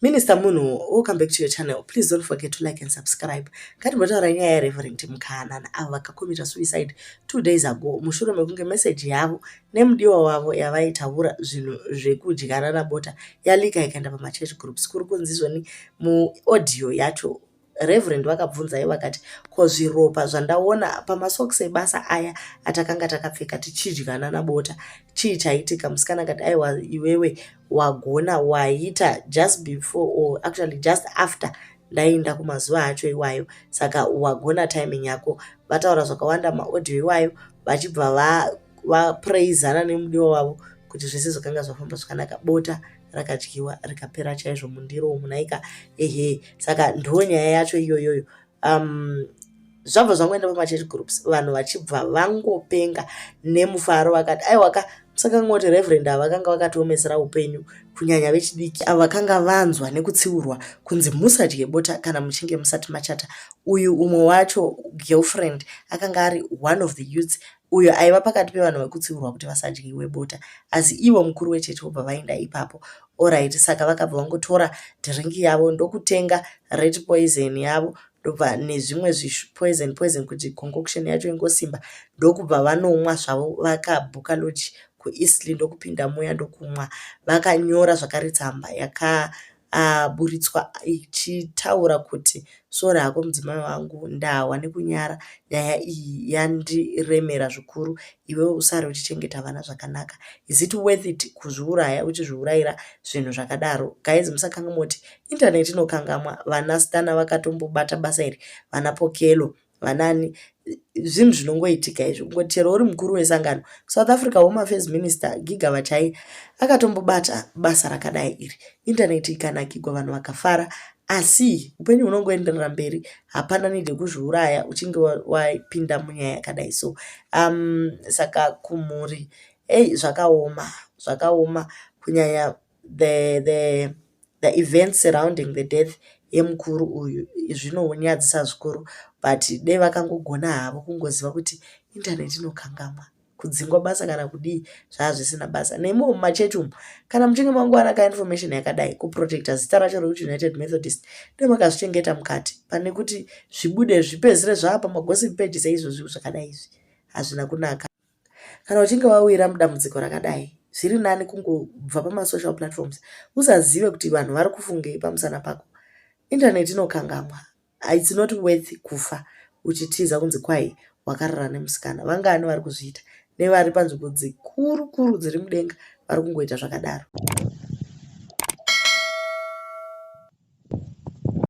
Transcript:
Minister Munhu, welcome back to your channel. Please don't forget to like and subscribe. Ngatimbotaura nyaya yaReverend Mukahanana avo vakakomita suicide 2 days ago mushure mekunge meseji yavo nemudiwa wavo yavaitaura zvinhu zvekudyana bota yalika ikaenda pamachurch groups. Kuri kunzi izvoni muaudio yacho Reverend vakabvunza ivo vakati, "Ko zviropa zvandaona pamasokisi ebasa aya atakanga takapfeka tichidyana bota, chii chaitika?" Musikana akati, "Aiwa, iwewe wagona waita just before or actually just after ndaenda kumazuva acho iwayo, saka wagona timing yako." Vataura zvakawanda maaudio iwayo vachibva vapraisana nemudiwa wavo kuti zvese zvakanga zvafamba zvakanaka. Bota rakadyiwa rikapera chaizvo mundiro umu naika. Ehe, saka ndo nyaya yacho iyoyoyo. Zvabva zvangoenda pamachurch groups, vanhu vachibva vangopenga nemufaro. Vakati, "Aiwaka, musakanga kuti Reverend ava vakanga vakatiomesera upenyu," kunyanya vechidiki avo vakanga vanzwa nekutsiurwa kunzi musadye bota kana muchinge musati machata. Uyu umwe wacho, girlfriend, akanga ari one of the youths uyo aiva pakati pevanhu vekutsiurwa kuti vasadyiwe bota, asi ivo mukuru wechechi vobva vaenda ipapo. Alright, saka vakabva vangotora dhiringi yavo ndokutenga rat poison yavo, ndobva nezvimwe zvipoison poison kuti concoction yacho ingosimba, ndokubva vanomwa zvavo. Vakabhuka lodge kuEastlea, ndokupinda muya ndokumwa. Vakanyora zvakare tsamba yakaburitswa ichitaura kuti, "Sorry hako mudzimai wangu, ndahwa nekunyara, nyaya iyi yandiremera zvikuru. Iwewe usare uchichengeta vana zvakanaka. Is it worth it kuzviuraya uchizviurayira zvinhu zvakadaro?" Guys, musakanganwa kuti internet inokangamwa. Vana Stana vakatombobata basa iri, vana Pokelo, vanani. Zvinhu zvinongoitika izvi, kungoti chero uri mukuru wesangano. South Africa Home Affairs Minister Gigaba Chai akatombobata basa rakadai iri. Indaneti ikanakigwa, vanhu vakafara, asi upenyu hunongoenderera mberi. Hapana need yekuzviuraya uchinge wapinda munyaya yakadai. So saka kumhuri, ei, zvakaoma, zvakaoma, kunyanya the events surrounding the death yemukuru uyu zvinonyadzisa zvikuru. But dei vakangogona havo kungoziva kuti indaneti inokangamwa, kudzingwa basa kana kudii zvaa zvisina basa. Nemiwo mumachechi umu, kana muchinge mangowana kainformation yakadai, kuprotecta zita racho rekuti United Methodist, dei makazvichengeta mukati pane kuti zvibude zvipedzisire zvava pamagossip page seizvozvi. Zvakadai izvi hazvina kunaka. Kana uchinge wawira mudambudziko rakadai, zviri nani kungobva pamasocial platforms, usazive kuti vanhu vari kufungei pamusana pako. Indaneti inokangamwa. It's not worth kufa uchitiza kunzi kwai wakarara nemusikana. Vangani vari kuzviita? Nevari panzvimbo dzikuru kuru dziri mudenga vari kungoita zvakadaro.